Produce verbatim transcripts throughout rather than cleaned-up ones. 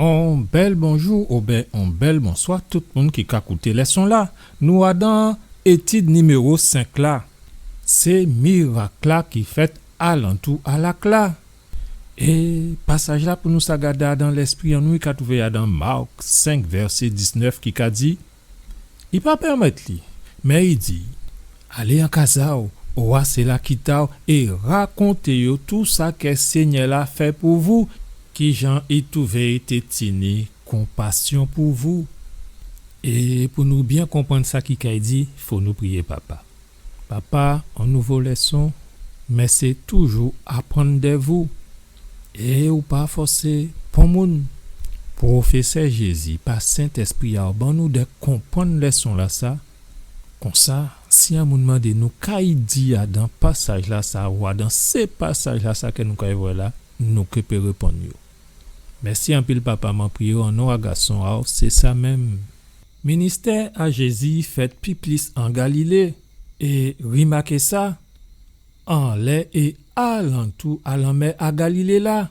On bèl bonjou oben on bèl bonswa tout moun ki ka kouté lèson-la. Nou adan étid niméwo senk la. Sé mirak-la ki fèt alantou a lak-la. É pasaj-la pou nou sa gadé adan lèspri an nou, i ka twouvé adan Mak senk, vèsé diznèf, ki ka di, I pa pèmèt li, mé i di, alé an kaz a'w, owa séla ki ta'w, é rakonté yo tou sa kè Sényè-la fè pou vou, kijan i twouvé i té tini konpasyon pou vou. É pou nou byen konprann sa ki kay di, fo nou priyé Papa. Papa, on nouvo lèson, mé sé toujou aprann dè vou. É ou pa fòsé pon moun. Pwofésè Jézi, pa Sentèspri a'w, ban nou dè konprann lèson-lasa. Konsa, si on moun mandé nou ka i di adan pasaj-lasa, ou adan sé pasaj-lasa kè nou kay vwè la, nou ké pé réponn yo. Mèsi anpil, Papa, mwen priyé an non a Gason a'w, sé sa menm. Ministè a Jézi fèt pi plis an Galilé, é rimaké sa, anlè é alantou a lanmè a Galilé la,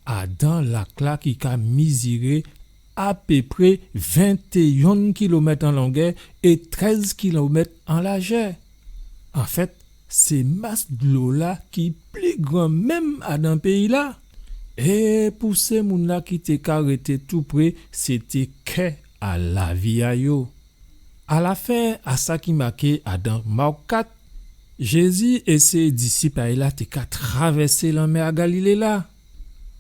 adan lak-la ki ka miziré apéprè ventéyon kilomèt an longè é trèz kilomèt an lajè. Anfèt, sé mas dlo-la ki pli gran menm adan péyi-la. É pou sé moun-la ki té ka rété toupré, sété kè a lavi a yo. Alafen a sa ki maké adan Mak kat, Jézi é sé disip a'y la té ka travèsé lanmè a Galilé la.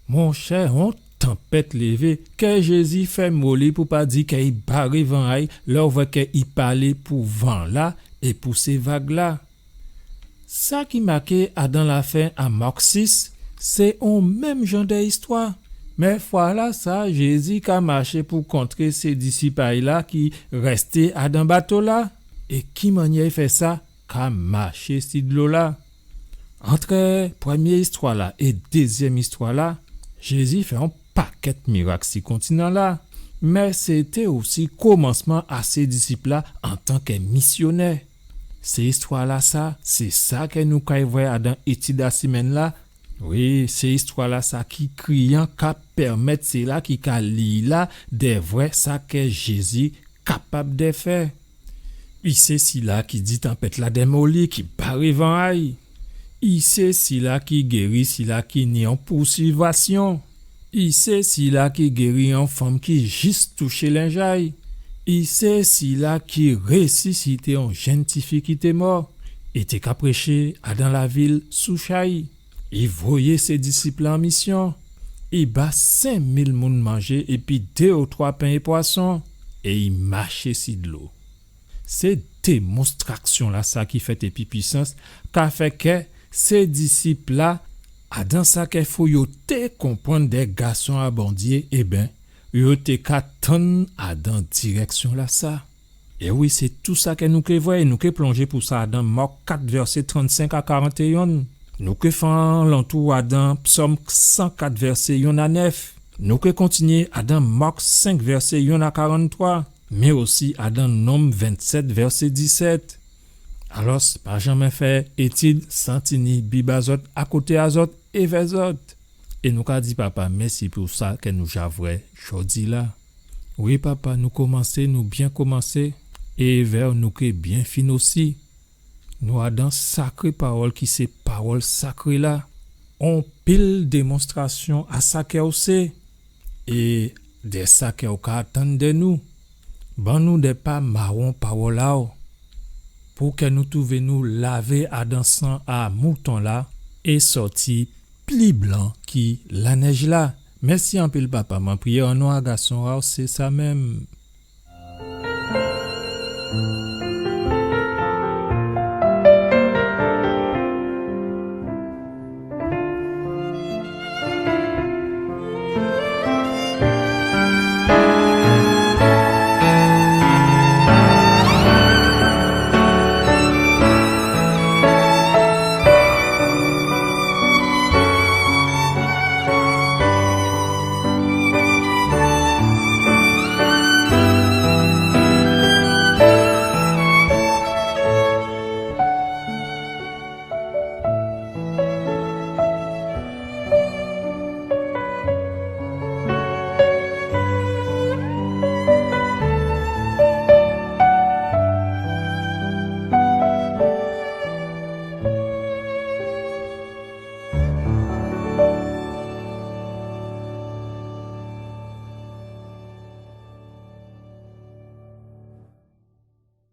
Monchè, on tanpèt lévé, kè Jézi fè moli pou pa di kè i baré van a'y, lè ou vwè kè i palé pou van-la é pou sé vag-la. Sa ki maké adan lafen a Mak sis, sé on menm jan dè istwa. Mé fwa-lasa, Jézi ka maché pou kontré sé disip a'y la ki rèsté adan bato-la. É ki mannyè i fè sa? Ka maché si dlo-la. Antrè prèmyé istwa-la é dézyèm istwa-la, Jézi fè on pakèt mirak si kontinan-la. Mé sété osi komansman a sé disip-la antan kè misyonè. Sé istwa-lasa, sé sa kè nou kay vwè adan étid a simenn-la. Wi, sé istwa-lasa ki kriyan ka pèmèt sila ki ka li la dè vwè sa kè Jézi kapab dè fè. I sé sila ki di tanpèt-la dè moli, ki baré van a'y. I sé sila ki géri sila ki ni on pousivasyon. I sé sila ki géri on fanm ki jis touché lenj a'y. I sé sila ki résisité on jenn tifi ki té mò. I té ka préché adan lavil Souch a'y. I voyé sé disip-la an misyon. I ba senk mil moun manjé épi dé ou twa pen é pwason. É i maché si dlo. Sé démonstraksyon-lasa ki fèt épi pwisans ka fè kè sé disip-la, adan sa kè fo yo té konprann dè Gason a Bondyé, ében, yo té ka tann adan dirèksyon-lasa. É wi, sé tou sa kè nou ké vwè, é nou ké plonjé pou sa adan Mak kat, vèsé trannsenk a karantéyon. Nou ké fè alantou adan Psòm san kat, vèsé yonn a nèf. Nou ké kontinyé adan Mak senk, vèsé yonn a karanntwa. Mé osi adan Nonb vennsèt, vèsé disèt. Alò, pa janmen fè étid san tini Bib a zòt akoté a zòt, évè zòt. É nou ka di Papa mèsi pou sa kè nou ja vwè jòdi-la. Wi, Papa, nou komansé, nou byen komansé, é évè'w nou ké byen fin osi. Nou adan sakré pawòl ki sé pawòl sakré-la. On pil démonstrasyon a sa kè ou sé, é dè sa kè ou ka atann dè nou. Ban nou dè pa mawon pawòl a'w, pou kè nou twouvé nou lavé adan san a mouton-la é sòti pli blan ki lanèj-la. Mèsi anpil, Papa. Mwen priyé an non a Gason a'w, sé sa menm.